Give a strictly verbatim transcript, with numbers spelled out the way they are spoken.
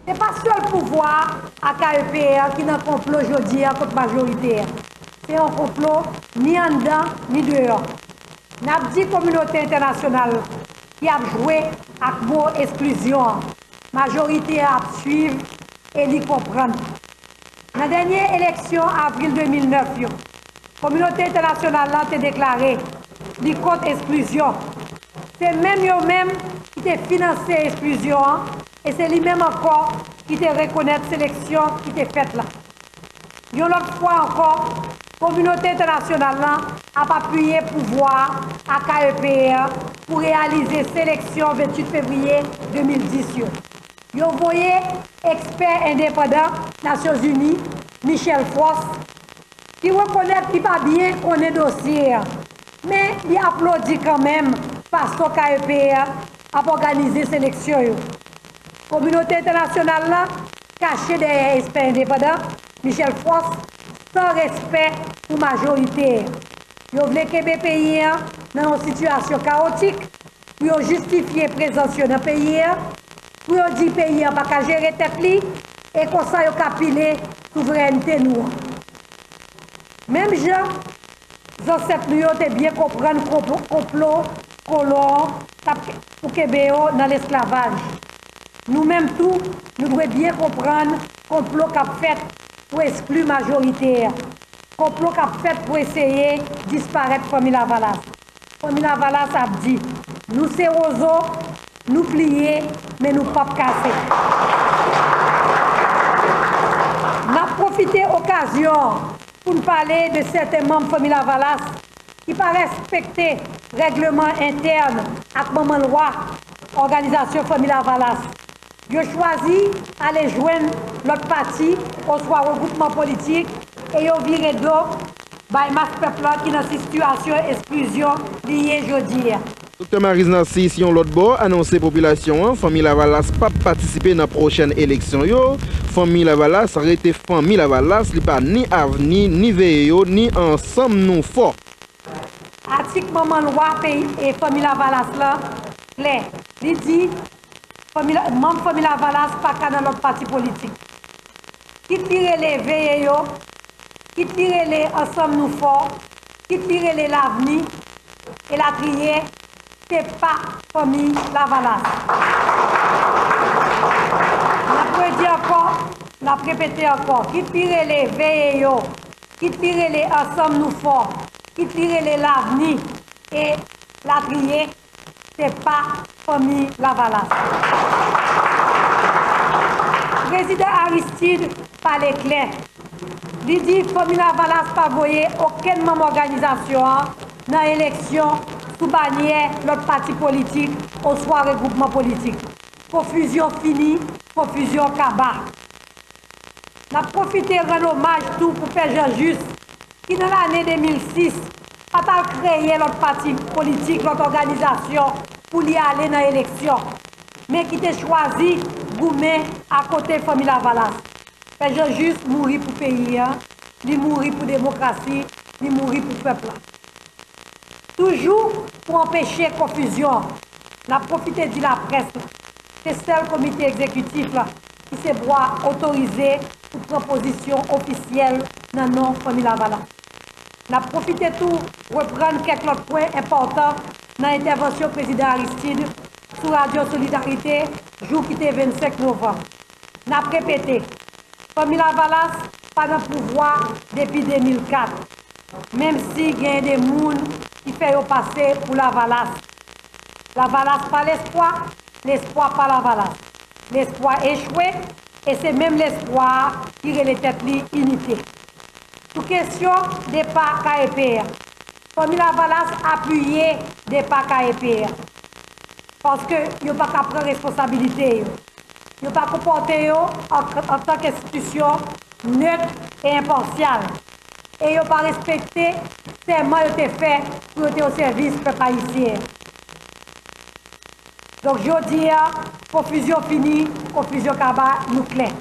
Se pa sèl pouvwa a K E P A ki nan konplo jodi a kont majorite a. Se yon konplo ni anndan ni deyò. N ap di kominote entènasyonal ki ap jwe ak mo esklizyon an. Majorite a ap swiv e li konprann. Nan dènye eleksyon avril de mil nèf yo, kominote entènasyonal la te deklare li kont esklizyon. Se menm yo menm ki te finanse esklizyon an e se li menm ankò ki te rekonèt seleksyon ki te fèt la. Yon lòt fwa ankò, kominote entènasyonal la ap apiye pouvwa a K E P A pou reyalize seleksyon venntuit fevriye de mil dis yo. Yo voye ekspè endepandan Nasyonzini, Michel Frost, ki rekonèt li pa byen konnen dosye a, men li aplodi kanmenm fason K E P A ap òganize seleksyon yo. Kominote entènasyonal la kache dèyè ekspè endepandan Michel Frost san respè pou majorite a. Yo vle kenbe peyi a nan yon sitiyasyon kawotik pou yo jistifye prezans yo nan peyi a, pou yo di peyi a pa ka jere tèt li, e konsa yo ka pile souvrènte nou an. Menm jan zansèt nou yo te byen konprann konplo, konplo kolon t ap pou kenbe yo nan lesklavaj, nou menm tou, nou dwe byen konprann konplo k ap fèt pou eskli majorite a, konplo k ap fèt pou eseye disparèt Fanmi Lavalas. Fanmi Lavalas ap di, nou se wozo, nou pliye, men nou p ap kase. N ap pwofite okazyon an pou n pale de sèten manm Fanmi Lavalas ki pa respekte règleman entèn ak manman lwa òganizasyon Fanmi Lavalas. Yo chwazi ale jwenn lòt pati oswa regwoupman politik e yo vire do bay mas pèp la ki nan sitiyasyon esklizyon li ye jodi a. Doktè Maryse Narcisse, yon lòt bò, anonse popilasyon an Fanmi Lavalas p ap patisipe nan pwochèn eleksyon yo. Fanmi Lavalas rete Fanmi Lavalas, li pa ni avni, ni veye yo, ni ansanm nou fò. Atik manman lwa peyi e Fanmi Lavalas la klè. Li di, Fanmi La-, manm Fanmi Lavalas pa ka nan lòt pati politik. Kit li rele Veye Yo, kit li rele Ansanm Nou Fò, kit li rele Lavni, elatriye, se pa Fanmi Lavalas. N ap redi ankò, n ap repete ankò, kit li rele Veye Yo, kit li rele Ansanm Nou Fò, kit li rele Lavni, elatriye, se pa Fanmi Lavalas. Prezidan Aristide pale klè. Li di Fanmi Lavalas pa voye okenn manm òganizasyon an nan eleksyon sou banyè lòt pati politik oswa regwoupman politik. Konfizyon fini, konfizyon kaba. N ap pwofite rann omaj tou pou Pè Jean Juste, ki nan lane de mil sis pa t al kreye lòt pati politik, lòt òganizasyon pou li ale nan eleksyon, men ki te chwazi goumen akote Fanmi Lavalas. Pè Jean Juste mouri pou peyi a, li mouri pou demokrasi, li mouri pou pèp la. Toujou pou anpeche konfizyon, n ap pwofite di laprès la, se sèl komite egzekitif la ki se bwa otorize pou pran pozisyon ofisyèl nan non Fanmi Lavalas. N ap pwofite tou reprann kèk lòt pwen enpòtan nan entèvansyon Prezidan Aristide sou Radyo Solidarite jou ki te vennsenk novanm. N ap repete, Fanmi Lavalas pa nan pouvwa depi de mil kat, menm si gen de moun ki fè yo pase pou Lavalas. Lavalas pa lespwa, lespwa pa Lavalas. Lespwa echwe, e se menm lespwa a ki rele tèt li Inite. Sou kesyon depa K E P A, Fanmi Lavalas apiye depa K E P A, paske yo pa ka pran responsabilite yo. Yo pa konpòte yo an, antanke enstitisyon nèt e enpasyal, e yo pa respekte sèman yo te fè pou yo te o sèvis pèp ayisyen. Donk, jodi a, konfizyon fini, konfizyon kaba, nou klè.